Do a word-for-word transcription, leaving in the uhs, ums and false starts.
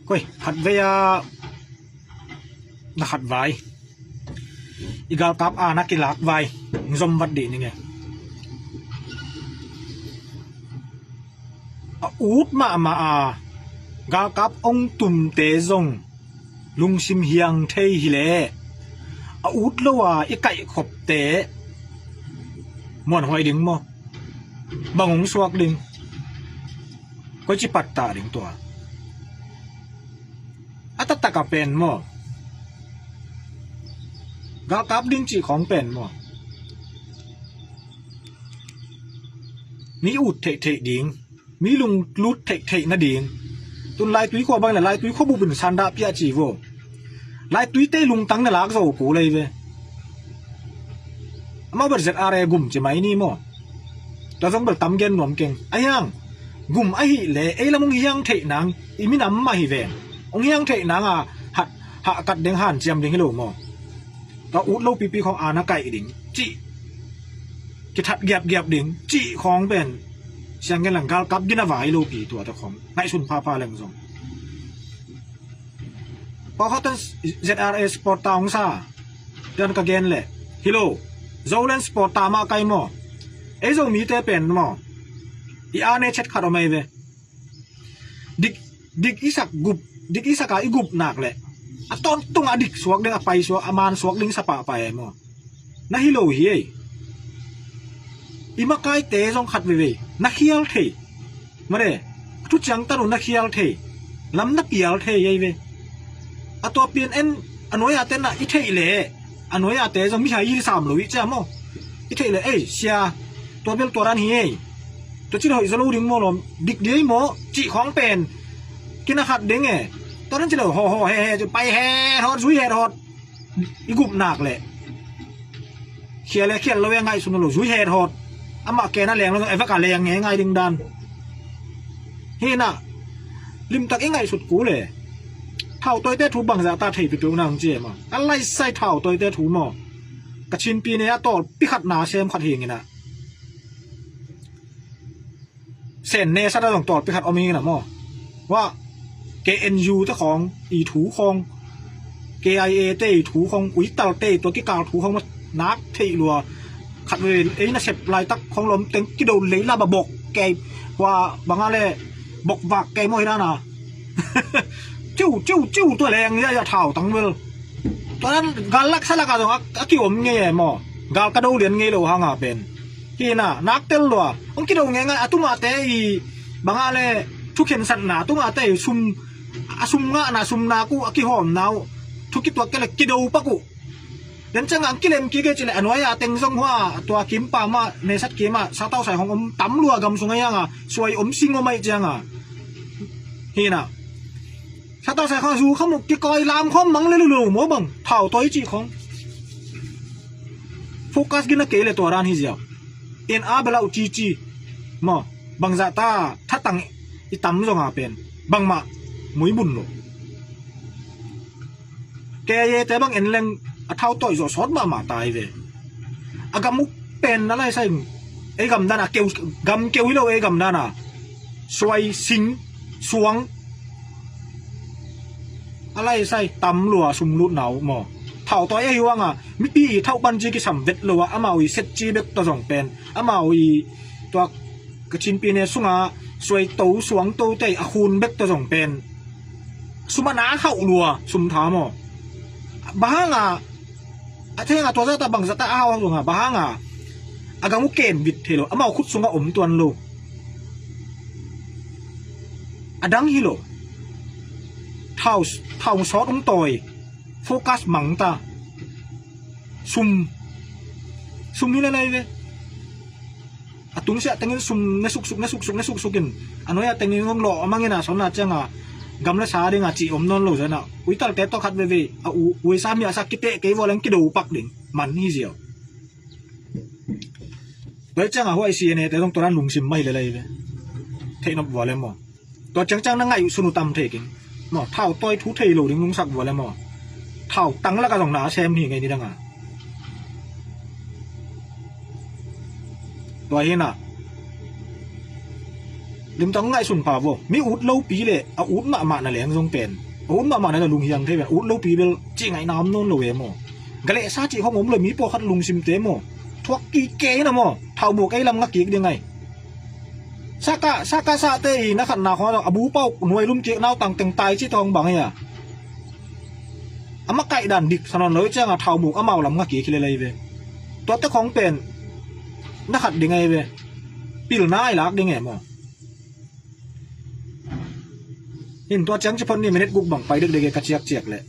Koi khatvei a na khat vai, i galkap a na kilak vai, zom vat dih ning e. A ut mahmah a galkap ong tumte zong lungsim hiang thei hileh, a ut lo a i kaihkhopte muanhuai ding maw? Bang ong suak ding? Koici pattah ding tua? A taktak a pen maw, galkap ding cih khawng pen maw, mi ut theihtheih ding, mi lunglut theihtheih nading. Tun Laitui khua bang le Laitui khua bupin sandah piah ci vo. Laitui tei lungtang na lak zo ku lei ve. Amau bel Z R A gum ci mai ni maw? Tua zong bel tam gen nuam keng. A hiang gum ahih le ei lam hong hiang theih nang, i minam mah hi ven. Hong hiang theih nang a hat hahkat ding hanciam ding hi lo maw? Tua ut lo pipi khawng a na kaih ding cih, kithat giapgiap ding cih khawng pen siang gen lang galkap gina vai lo pi tua ta khawng ngaihsun phapha leng zong. Pawlkhat tan Z R A supporter hong sa dan ka gen leh, hi lo, Zoland supporter mah kai maw? Ei Zomite pen maw, i ane chet khat om ei ve. Dik, dik i sak gup, dik i sak a i gup nak leh a tawntung a dik suak ding, a pai suak, a man suak ding sa pahpah ei maw? Na hi lo hi ei. I makaite zong khat veivei na khial thei. Mare, a thu ciangtan uh na khial thei. Lam na pial thei ei ve. A tua pian en a nuai a te na i theih leh, a nuai a te zong mihai i sam lo i cia maw? I theih leh, ei sia, tua bel tua dan hi ei. Tua ci leh hoih zaw lo ding maw, lawm dik ding ei maw cih khawng pen kina khat ding e. Tua dan ci leh haw haw he he ci pai he hawt, zui he hawt. I gup nak leh khial le khial lo e, ngaihsun lo, zui het hawt. Amah kena leng lo, e vak a leng nge ngai ding dan. Hi na, limtak i ngaihsut kul e. Thautawite thu bangzah ta thei pipiu nang ci e maw? A laisai thautawite thu maw? Ka Chinpi ne a tawlpi khat na sem khat hi ing ina. Sen ne sat a zong tawlpi khat om hi na maw? Wa, K N U te khawng i thu khawng, K I A te i thu khawng, uitalte i tua kikal thu khawng ma nak theih lua. Khat ve ei na sep laitak khawng lom teng kido lei la ba bok kei. Wa, banga le bok vak kei maw hi na na. Ciu, ciu, ciu tua leng ya, ya thau tang vel. Tua nan gal lak sa lak a zong a, a kiom ngei e maw? Gal ka do lian ngei lo hanga pen. Hi na, nak tel lua. Ong kido ngei ngai, a tunga te i banga le thu khensatna, a tunga te i sum, a sum ngahna, sum nak uh, a kihawmna uh. Thu kituak ke le kido pak uh. Den ciang ang kilem kik e ci le a nuai a teng zong hua, tua kimpa mah, nesat kim ah, satau sai hong om tam lua gam sung a hiang a, suai om sing om aih ciang a. Hi na. Satau sai khawng zu kham uh kikawi lam khawng mang le lulu maw bang. Thautawi cih khawng. Focus gina kei le tua dan hi ziau. En a bel a uh cici. Maw, bangzah ta thatang i tam zong a pen. Bangmah mui bun lo. K I A te bang en leng a thautawi zawh sawt mahmah ta hi ve. A gam uh pen na laisai. Ei gam dan a keu, gam keu hi lo ei gam dan a. Suai, sing, suang. A laisai tam lua sum lutna uh maw? Thautawi a hi uang a, mipi i thauh banci kisam vet lo a, amau i setci bek tawh zong pen. Amau i tua ka Chinpi ne sunga suai to, suang to tei a khun bek tawh zong pen. Sum a na khauh lua, sum tha maw? Bang hanga, a thenga tua zata bang zata a hau hau zong a, bang hanga, a gam uh ken bit thei lo, amau khut sunga om tuan lo. A dang hi lo. Thau, thau sawt ong tawi. Focus mang ta. Sum. Sum hi le lai ve. A tungsiah tengin sum ne suksuk, ne suksuk, ne suksuk in. A nuai a tengin hong lawh a mangin a sawtna cianga gam le sa dinga cih om nawn lo zana. Uitalte tawh khat veve. A u, uisa miahsa kiteh kei vua leng kido pak ding. Man hi ziau. Tua hi cianga huai C N A te zong tua dan lungsim mah hi le lai ve. Theih nop vua le maw? Tua ciangciang na ngaih uh sun uh tam thei keng. Maw, thau tawi thu thei lo ding lungsak vua le maw? Thau tang laka zong na a sem hi ngei ni danga. Tua hi na. Limtang ngaihsun pha vo. Mi ut lopi le a ut mahmah na leng zong pen, a ut mahmah na leng lunghiang thei pen, ut lopi bel ci ngaihna om nawn lo e maw. Galehsa cih khong om lo, mi pawlkhat lungsimte maw. Thuak kik kei na maw. Thaumuk ei lam nga kik ding ai. Saka, saka sate i na khatna khong a bu pau nuai lum kik nautang teng tai cih tawng bang hi a. A makaih dan dik sa nawn lo i cianga thaumuk amau lam nga kik hi lelei ve. Tuate khong pen na khat ding ai ve. Pilna ai lak ding e maw. In tua ciang ci phot ni, minute guk bang pai dekdek e ka ciakciak leh.